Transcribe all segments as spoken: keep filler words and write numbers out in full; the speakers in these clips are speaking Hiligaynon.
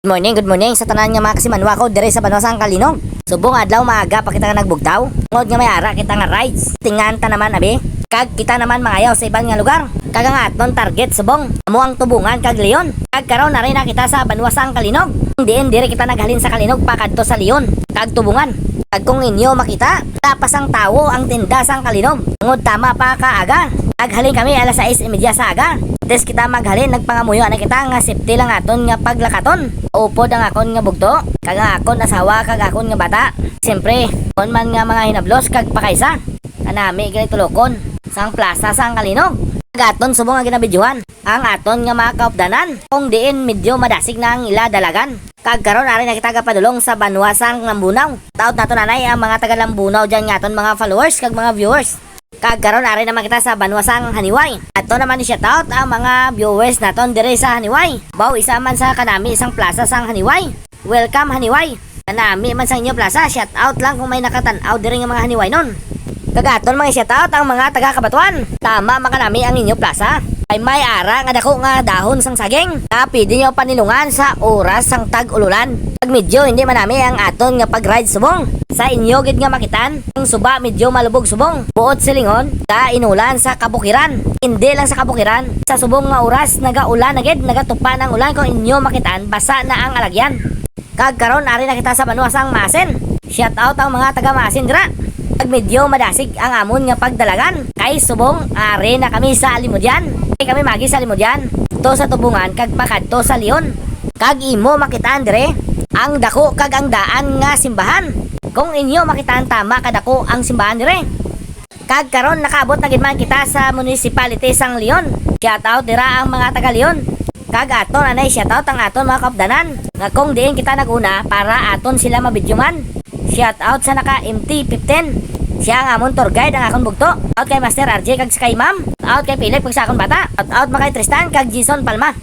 Good morning, good morning sa tanan nga mga kasimanwa ko diri sa banwa sang Calinog. Subong adlaw, maaga pa kita nga nagbugtaw, tungod nga may ara kita nga rides. Tingan ta naman, abi, kag kita naman mangayaw sa iban nga lugar. Kag ang aton target subong amo ang Tubungan kag Leon. Kag karon ari na kita sa banwa sang Calinog, diin diri kita naghalin sa Calinog pakadto sa Leon kag Tubungan. Kag kung inyo makita, wala pa sang tawo ang tinda sang Calinog, tungod tama pa ka aga. Naghalin kami alas sais y media sa aga. Antes kita maghalin, nagpangamuyo na kita nga safety lang aton nga paglakaton. Upod ang akon nga bugto, kag ang akon asawa, kag akon nga bata. Siyempre, kon man nga mga hinablos kag pakaysa, kanami gali tulokon sang plaza sang Calinog. Kag aton subong nga ginabidyohan ang aton nga mga kaupdanan, kung diin medyo madasig na ang ila dalagan. Kag karon, ari na kita gapadulong sa banwa sang Lambunao. Taot nato nanay ang mga taga Lambunao dyan nga aton mga followers kag mga viewers. Kag karon, ari naman kita sa banwa sang Janiuay. Ato naman i-shoutout ang mga viewers naton diri sa Janiuay. Baw, isa man sa kanami sang plaza sang Janiuay. Welcome, Janiuay. Kanami man sang inyo plaza, shoutout lang kung may nakatan-aw diri nga mga Janiuaynon. Kag aton mga shoutout ang mga taga Cabatuan. Tama man kanami ang inyo plaza. Ay may ara nga dako nga dahon sang saging na pwede nyo panilungan sa oras sang tag-ululan. Pag medyo hindi man nami ang aton nga pag-ride subong. Sa inyo gid nga makitan, ang suba medyo malubog subong. Buot silingon, ka inulan sa kabukiran. Hindi lang sa kabukiran. Sa subong nga oras, nagaulan na gid, nagatupa na ang ulan. Kung inyo makitan, basa na ang alagyan. Kag karon, ari na kita sa banwa sang Maasin. Shout out ang mga taga Maasin dira. Kag medyo madasig ang amon nga pagdalagan. Kay subong, ari na kami sa Alimodian. Kay kami magi sa Alimodian. To sa Tubungan, kag pakadto sa Leon. Kag imo makitaan dire, ang dako kag ang daan nga simbahan. Kung inyo makitaan, tama kadako ang simbahan dire. Kag karon nakaabot na gid man kita sa municipality sang Leon. Shout out dira ang mga taga Leon. Kag aton anay shout out ang aton mga kaupdanan nga kung diin kita nag-una para aton sila mabidyoman. Shout out sa naka M T fifteen. Siya ang amon tour guide, ang akon bugto. Out kay Master R J kag sa kay Ma'am. Out kay Philip kag sa akon bata. Out out man kay Tristan kag Jason Palma.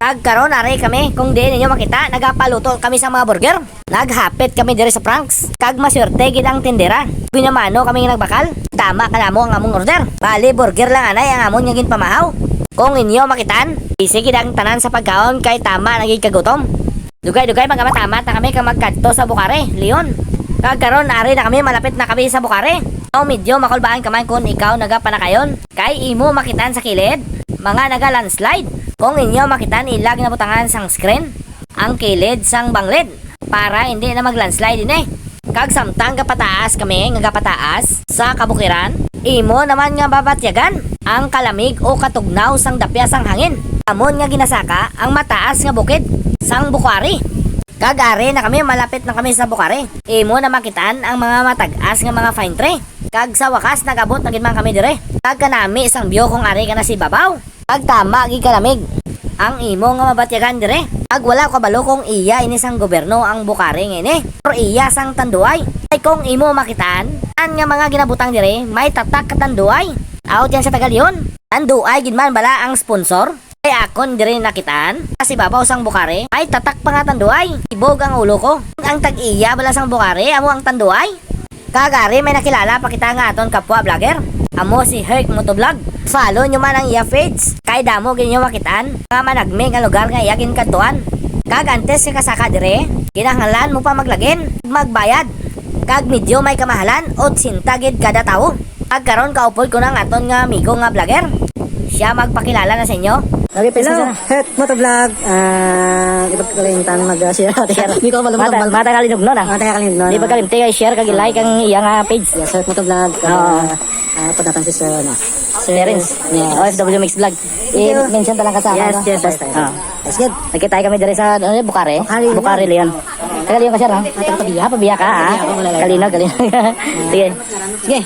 Kag karon ari kami, kung diin ninyo makita, nagapaluto kami sa mga burger. Naghapit kami diri sa Frank's, kag maswerte gid ang tindera. Binamano kami nga nagbakal, tama ka namo ang among order. Bali, burger lang anay ang amon nga ginpamahaw. Kung inyo makitaan, busy gid ang tanan sa pagkaon kay tama na gid kagutom. Dugay-dugay, magkamatamat na kami kag magkadto sa Bucare, Leon. Kag karon, ari na kami, malapit na kami sa Bucare. Aw, medyo makulbaan ka man kung ikaw nagapanakayon, kay imo makitaan sa kilid, mga naga-landslide. Kung inyo makitaan, ila ginabutangan sang screen ang kilid sang banglid para hindi na mag-landslide ini. Kag samtang gapataas kami nga gapataas sa kabukiran, imo naman nga mabatyagan ang kalamig o katugnaw sang dapya sang hangin. Amon nga ginasaka ang mataas nga bukid sang Bucare. Kag ari na kami, malapit na kami sa Bucare. Imo na makitaan ang mga matag-as nga mga pine tree. Kag sa wakas, nag-abot na gid man kami dire. Kag kanami sang view kung ari ka na sa ibabaw. Pagtama gid kalamig ang imo nga mabatyagan dire. Ag wala ko kabalo kung iya ini sang gobyerno ang Bucare nga ini, or iya sang Tanduay. Ay kung imo makitaan, an nga mga ginabutang dire, may tatak ka Tanduay. Out yan sa taga Leon. Tanduay gid man bala ang sponsor. Ay akon dire nakitaan, sa ibabaw sang Bucare, may tatak pa nga Tanduay. Ibog ang ulo ko. Ang tag-iya bala sang Bucare, amo ang Tanduay. Kag ari may nakilala pa kita nga aton kapwa vlogger. Amo si Herc Motovlog. Follow nyo man ang iya page. Kay damo gid nyo makitaan nga managmi nga lugar nga iya ginkadtuan. Kag antes nga kasaka dire, kinahanglan mo pa maglagin, magbayad. Kag medyo may kamahalan, otsenta gid kada tawo. Kag karon kaupod ko na ang aton nga amigo nga vlogger. Siya magpakilala na sa inyo. Okay, pwede Hello, na. Herc Motovlog. Ah, di ba kalimtan mag-share? Share. Hindi ko alam Mata, mag- mata kalinugno na. Ah, taga Calinog, no? Di ba kalimti kay share kag i-like ang iyang, ah, page? Yes, Herc Motovlog. Oo. Ah, ah, pagkatan si Sir, ano? Sir Terence. Yes. O F W Mix Vlog. Thank you. I-mention ta lang ka sa Yes, ano? Yes, yes. Ah. Yes, good. Nagkita kami diri sa, ano, Bucare? Bucare, Bucare, Leon. Leon. Taga Leon ka, sir, no? Ah, taga Pavia. Ah, Pavia ka, ah. Pavia ako, Malalayo. Kalino, kalino. Sige. Sige.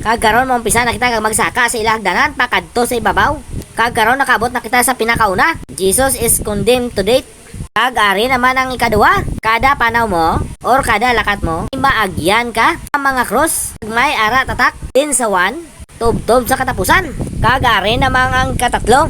Kag karon, maumpisa na kita kag magsaka sa ila hagdanan pakadto sa ibabaw. Kag karon, nakaabot na kita sa pinakauna. Jesus is condemned to death. Kag ari naman ang ikaduha. Kada panaw mo, or kada lakat mo, maagyan ka ang mga krus. May ara tatak din sa one, tubtob sa katapusan. Kag ari naman ang katatlo.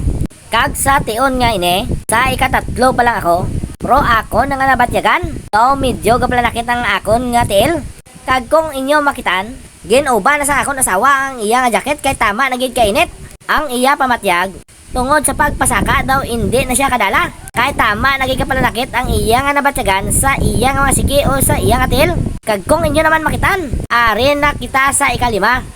Kag sa tion nga ini, sa ikatatlo pa lang ako, pero ako na nga nabatyagan, no, medyo gaplanakit ang akon nga tiil. Kag kung inyo makitan, gin-uban na sa akon asawa ang iya nga jacket kay tama na gid kainit. Ang iya pamatyag, Tungod sa pagpasaka daw, indi na sia kadala. Kay tama na gid kapalanakit ang iya nga nabatyagan sa iya nga mga siki o sa iya nga tiil. Kag kung inyo naman makitan, ari na kita sa ikalima.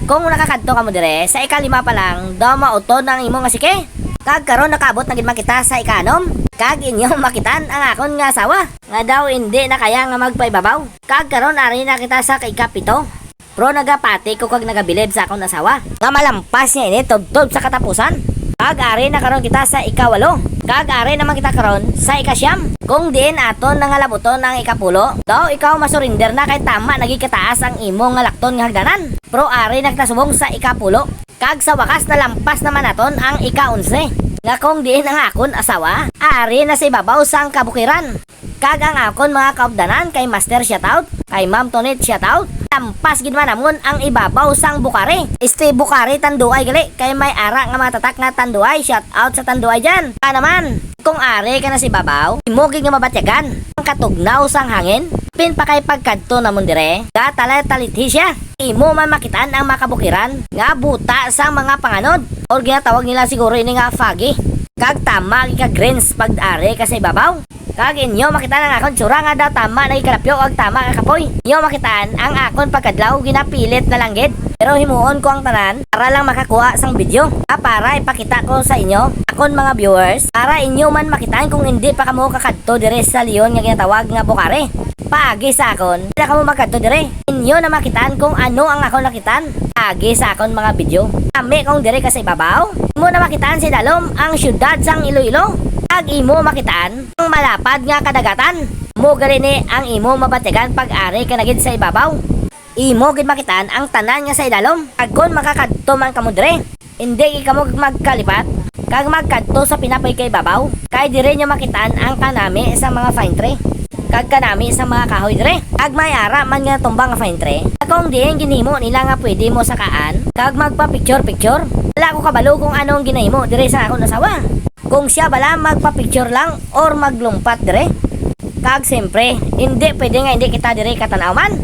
Kung nakakadto kamo dire, sa ikalima pa lang, daw mautod na ang imo nga siki. Kag karon nakaabot na gid man kita sa ikaanom. Kag inyo makitan ang akon nga asawa, nga daw indi na kaya nga magpaibabaw. Kag karon ari na kita sa ikapito. Pero nagapati ko kag nagabilib sa akon asawa nga malampas niya ini tubtob sa katapusan. Kag ari na karon kita sa ikawalo. Kag ari naman kita karon sa ikasiyam. Kung diin aton na nga labuton ang ikapulo, daw ikaw masurinder na kay tama na gid kataas ang imo nga lakton nga hagdanan. Pero ari na kita subong sa ikapulo. Kag sa wakas nalampas naman naton ang ika-onse, nga kung diin ang akon asawa ari na sa ibabaw sang kabukiran. Kag ang akon mga kaupdanan kay Master shoutout, kay Ma'am Tonet shoutout. Lampas gid man namon ang ibabaw sang bukari. Este bukari tanduay gali kay may ara nga mga tatak nga tanduay. Shoutout sa tanduay dyan. Pa naman, kung ari ka na sa ibabaw, imo gid nga mabatyagan ang katugnaw sang hangin. Pin pa kay pagkadto namon dire, gatalay-talithis siya. Imo man makitaan ang makabukiran nga buta sang mga panganod, or ginatawag nila siguro ini nga foggy. Kag tama gid ka greens pag ari ka sa ibabaw. Kag inyo makitaan ang akon tsura nga daw tama na kalapyo ag tama ka kapoy. Inyo makitaan ang akon pagkadlaw ginapilit na lang gid. Pero himuon ko ang tanan para lang makakuha sang video. Ah, para ipakita ko sa inyo, akon mga viewers, para inyo man makitaan kung hindi pa kamo kakadto dire sa Leon nga ginatawag nga Bukare. Paagi sa akon, wala kamo magkadto dire. Inyo na makitaan kung ano ang akon nakitaan. Agi sa akon mga video. Kami kung dire ka sa ibabaw, imo na makitaan sa idalom ang siyudad sang Iloilo. Kag imo makitaan ang malapad nga kadagatan. Mo gali ni ang imo mabatyagan pag ari ka na gid sa ibabaw. Imo gid makitaan ang tanan nga sa idalom. Kag kon makakadto man kamo dire, hindi gid kamo magkalipat kag magkadto sa pinapoy kaibabaw, kay dire nyo makitaan ang kanami sa mga pine tree kag kanami sa mga kahoy dire. Kag may ara man nga tumba nga pine tree, kung diin ginhimo nila nga pwede mo sakaan kag magpa-picture-picture. Wala ko kabalo kung anong ginahimo dire sa akon asawa, kung siya bala magpa-picture lang or maglumpat dire. Kag siyempre, hindi pwede nga hindi kita diri katan-aw man.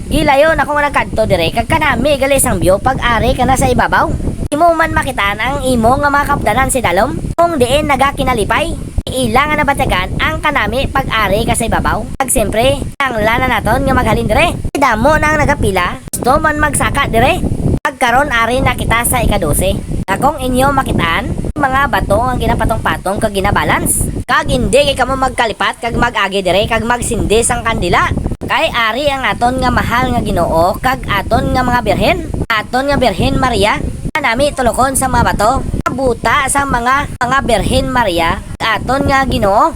Gilayon ako nga nagkadto diri, kag kanami gali sang view pag ari ka na sa ibabaw. Imo man makitaan ang imo nga mga kapdanan sa idalom, kung diin nagakinalipay. Ila nga nabatyagan ang kanami pag ari ka sa ibabaw. Kag siyempre, ang lana naton nga maghalin diri. Damo na ang nagapila. Gusto man magsaka dire? Kag karon ari na kita sa ika-dose. Nga kung inyo makitaan, mga bato nga ginapatong-patong kag ginabalance. Kag indi gid kamo magkalipat kag mag-agi dire kag magsindi sang kandila. Kay ari ang aton nga mahal nga Ginoo kag aton nga mga birhen, aton nga Birhen Maria, nga nami tulokon sa mga bato, buta sang mga, mga Birhen Maria, aton nga Ginoo.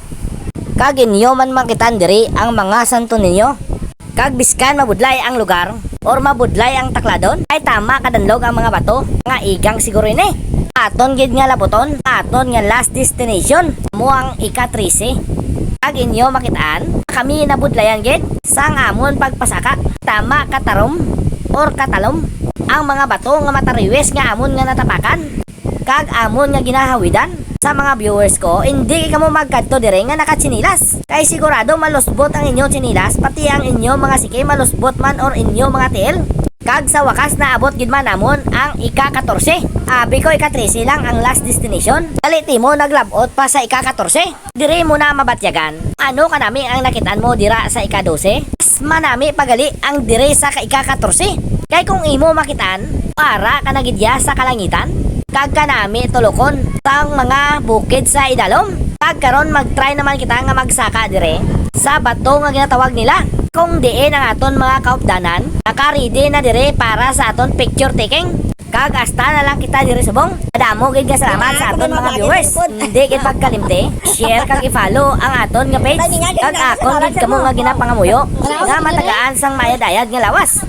Kag inyo man makitaan diri ang mga santo ninyo. Kag biskan mabudlay ang lugar, or mabudlay ang takladon, ay tama kadanlog ang mga bato nga igang siguro ini. Aton gid nga labuton, aton nga last destination, mo ang ika-trese. Kag inyo makitaan, kami nabudlayan gid sang amon pagpasaka. Tama katarom or katalom ang mga bato nga matariwis nga amon nga natapakan. Kag amon nga ginahawidan sa mga viewers ko, indi kamo magkadto dire nga nakatsinilas. Kay sigurado malusbot ang inyo tsinilas, pati ang inyo mga siki malusbot man or inyo mga tiil. Kag sa wakas naabot gid man namon ang ika-katorse. Abi ko ika-trese lang ang last destination. Dali timo naglabot pa sa ika-katorse. Diri mo na mabatyagan. Ano kanami ang nakitaan mo dira sa ika-dose? Mas manami pa gali ang diri sa ka-, ika-katorse. Kay kung imo makitaan, ara ka na gid ya sa kalangitan, kag kanami tulokon sang mga bukid sa idalom. Kag karon mag-try naman kita nga magsaka dire sa bato nga ginatawag nila, kung diin ang aton mga kaupdanan naka-ready na dire para sa aton picture taking. Kag hasta na lang kita diri subong. Madamo gid nga salamat sa aton mga viewers. Hindi gid pagkalimti, share kag i-follow ang aton nga page. Kag akon gid kamo nga ginapangamuyo nga matagaan sang maayad-ayad nga lawas.